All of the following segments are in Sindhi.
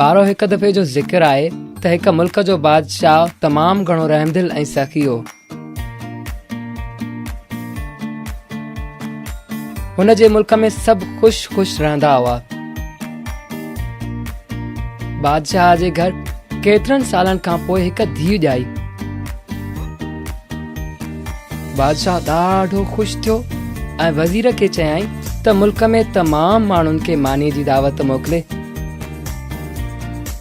ٻارو هڪ دفعي جو ذڪر آهي ته هڪ ملڪ جو بادشاهه تمام گهڻو رحمدل ۽ سخي هو. هن جي ملڪ ۾ سڀ خوش خوش رهندا هئا. بادشاهه جي گهر ڪيترن سالن کان پوء هڪ ڌيء ڄائي. بادشاهه ڏاڍو خوش ٿيو ۽ وزير کي چيائين ته ملڪ ۾ تمام ماڻهن کي ماني جي دعوت موڪلي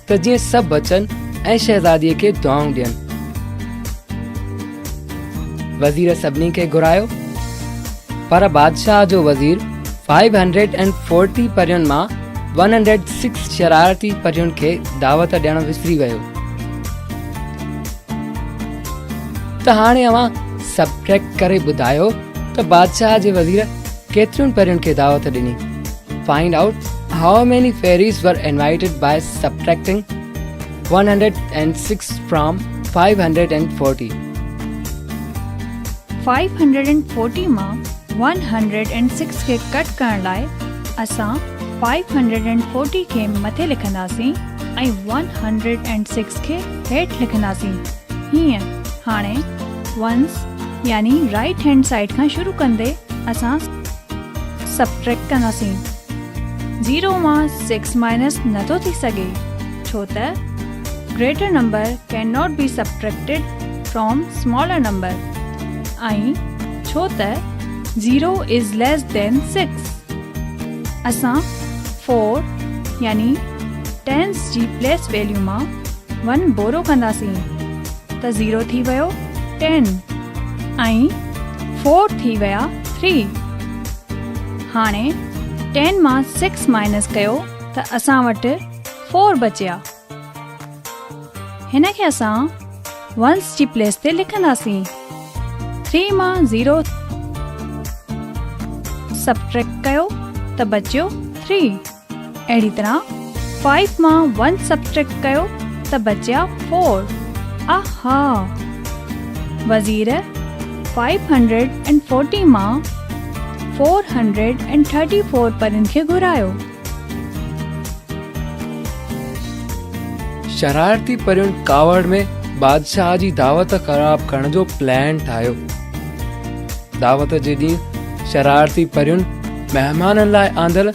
ته جيئن سڀ اچن ۽ شهزادي کي دعائون ڏين. وزير سڀني کي گهرايو پر بادشاهه جو وزير 540 پرين مان 106 شرارتي پرين کي دعوت ڏيڻ وسري ويو. ته هاڻي اوهان سبٽريڪٽ ڪري ٻڌايو ته بادشاهه جي وزير ڪيترين پرين کي دعوت ڏني؟ Find out how many fairies were invited by subtracting 106 from 540. 540 مان 106 کي ڪٽ ڪرڻ لاء اسان 540 کي مٿي لکنداسين ۽ 106 کي هيٺ لکنداسين. هيئن هاڻي ونس يعني رائيٽ هينڊ سائيڊ کان شروع ڪندي اسان سبٽريڪٽ ڪنداسين. زيرو مان سڪس مائنس نٿو ٿي سگهي ڇو ته greater number can not be subtracted from smaller number ۽ ڇو ته zero is less than six. اسان فور يعني ٽينس جي پليس ويليو مان ون بورو ڪنداسين ته زيرو ٿي ويو ٽين ۽ فور ٿي ويا ٿري. هاڻي ٽين مان سڪس مائنس ڪيو ته اسان وٽ فور بچيا. هن کي اسان ونس جي پليس تي لکنداسين. ٿري مان زيرو سبٽريڪٽ ڪيو ته بچيو ٿري. اهڙي طرح فائيو مان ون سبٽريڪٽ ڪيو ته بچيا فور. آها! وزير 540 مان 434 پرين کي گهرايو. شرارتي پرين ڪاوڙ ۾ بادشاهه جي دعوت خراب ڪرڻ جو پلان ٺاهيو. دعوت جي ڏينهن شرارتي پرين مهمانن لاء آندل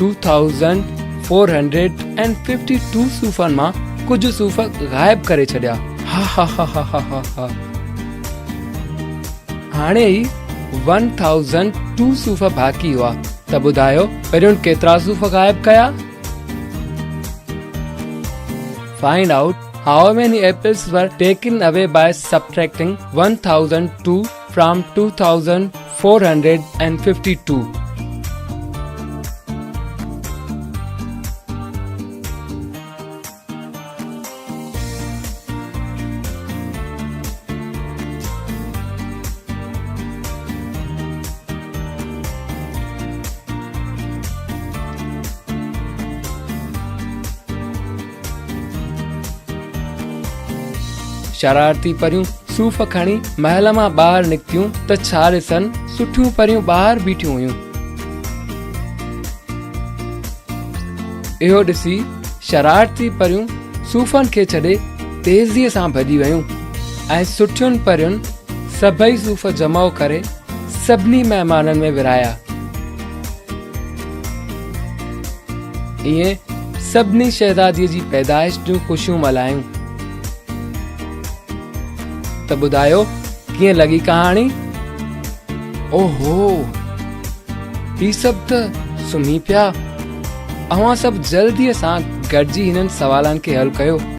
2452 صوفن مان ڪجهه صوف غائب ڪري ڇڏيا. هاهاهاهاهاها. هاڻي ئي 1002 صوف باقي هئا ته ٻڌايو پرين ڪيترا صوف غائب ڪيا؟ Find out how many apples were taken away by subtracting 1002 from 2452. شرارتي پريون صوف کڻي محل مان ٻاهر نڪتيون ته ڇا ڏسن سٺيون پريون ٻاهر بيٺيون هيون. اهو ڏسي شرارتي پريون صوفن کي ڇڏي تيزيء سان ڀڄي ويون ۽ سٺين پرين سڀئي صوف جمع ڪري سڀني مهمانن ۾ ورهايا. ائين سڀني شهزاديء جي پيدائش جون خوشيون ملهايون. ته ٻڌايو ڪيئن لڳي ڪهاڻي؟ اوهو! هي سڀ ته سمهي پيا. اوهان سڀ جلديء سان گڏجي هنن سوالن کي حل ڪيو.